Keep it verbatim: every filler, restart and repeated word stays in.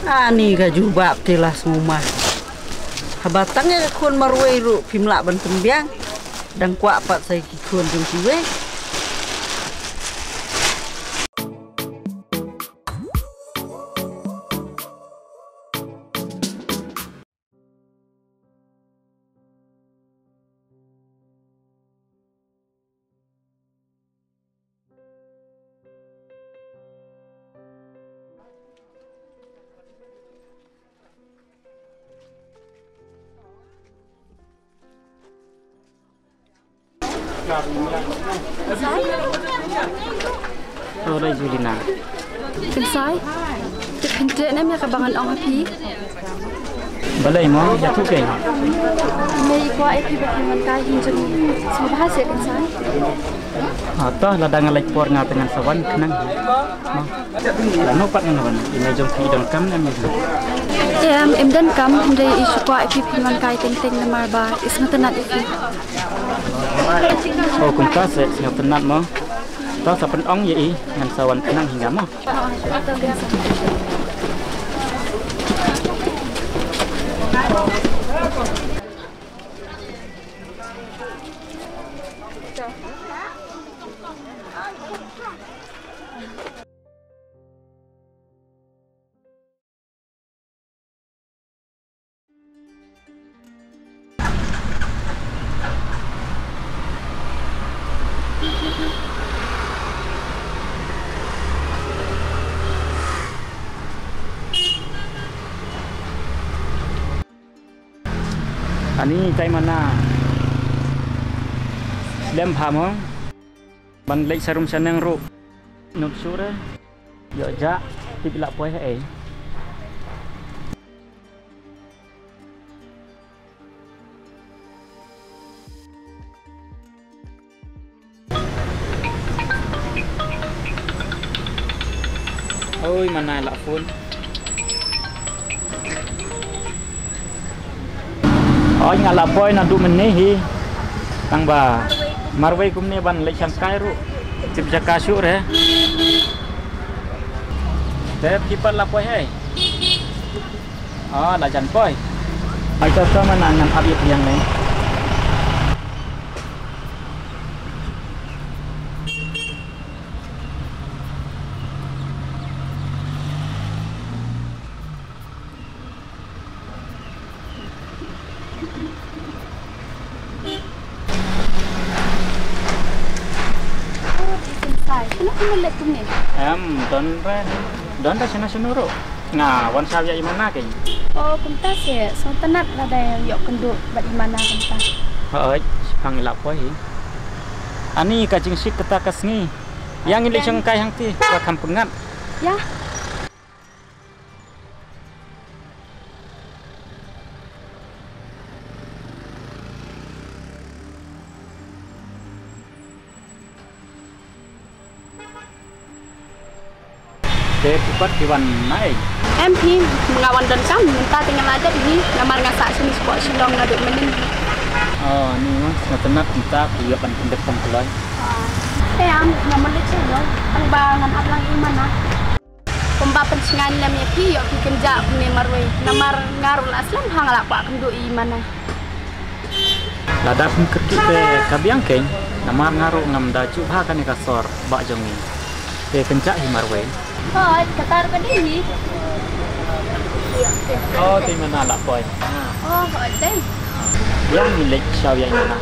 Ani ka jubab te la sngewmah. Haba tang ïa ka khun marwei ruh phim lah ban pynbiang. Dang kwah pat sa ïa ki khun jong kiwei. Ora Julina. Kynsai. Te phin treh ne em ïa kaba ngan ong ha phi? Balei mo, ïathuh keiñ. Me i kwah ïa phi ba phin wan kai ha ïing jong ngi. Sngewbha seh Kynsai. Ah, to lada nga leit por nga te ngan sa wan khnang. Mo. Lano pat ngan wan? I mei jong phi i donkam ne em? Em, im donkam, hynrei i shu kwah ïa phi phin wan kai teng teng namar ba i sngewtynnat ïa phi. Oh, kumta seh, sngewtynnat mo. To sa pynong ïa i, ngan sa wan khnang hi nga mo. Ani Taimana. Slem bha mo. Ban leit sharum shaneng ruh. Nud sure. Ïoh jah, tip i la poi haei. Oi, mana la phone. Oi, nga la poi naduh mynne hi. Tang ba marwei kumne ban leit shangkai ruh. Tip jaka shuh re. Te phi pat la poi hei. Ah, la jan poi. Ai ta ta mana ngan ap ïa phi ïa ngi. Oh, di Kynsai. Shano phi leit kumne? Em, don re. Don re shano shano ruh. Nga wan shaw ïa i Mana keiñ. Oh, kumta seh. Sngewtynnat lada ïoh kynduh bad i Mana kumta. Hooid, shipang i la poi hi. Ani ka jingshitom kata ka sngi. Ïa ngi leit shangkai hangtei, ba kham pyngngad. Ïa. Te phi pat phi wan nai? Em phi, nga wan donkam, mynta te nga la dep hi, namar nga sah shane shapoh Shillong naduh mynnin. Oh, ni mo, nga tynnat mynta phi ïoh ban pyndep tang kloi. Ah, te am, nga mut leit sha ïing, tang ba ngan ap lang ïa i Mana. Kumba pynshngaiñ lem ïa phi, ïoh phi kynjah kumne marwei. Namar nga ruh la slem ha nga la kwah kynduh ïa i Mana. Lada phin kyrkieh te ka biang keiñ, namar nga ruh ngam da ju bha kane ka sor bah jong ngi. Te kynjah hi marwei. Hooid, kata ruh ka dei hi. Oh, te i Mana la poi. Oh, hooid te. Ïa ngi leit shaw ïa i Mana.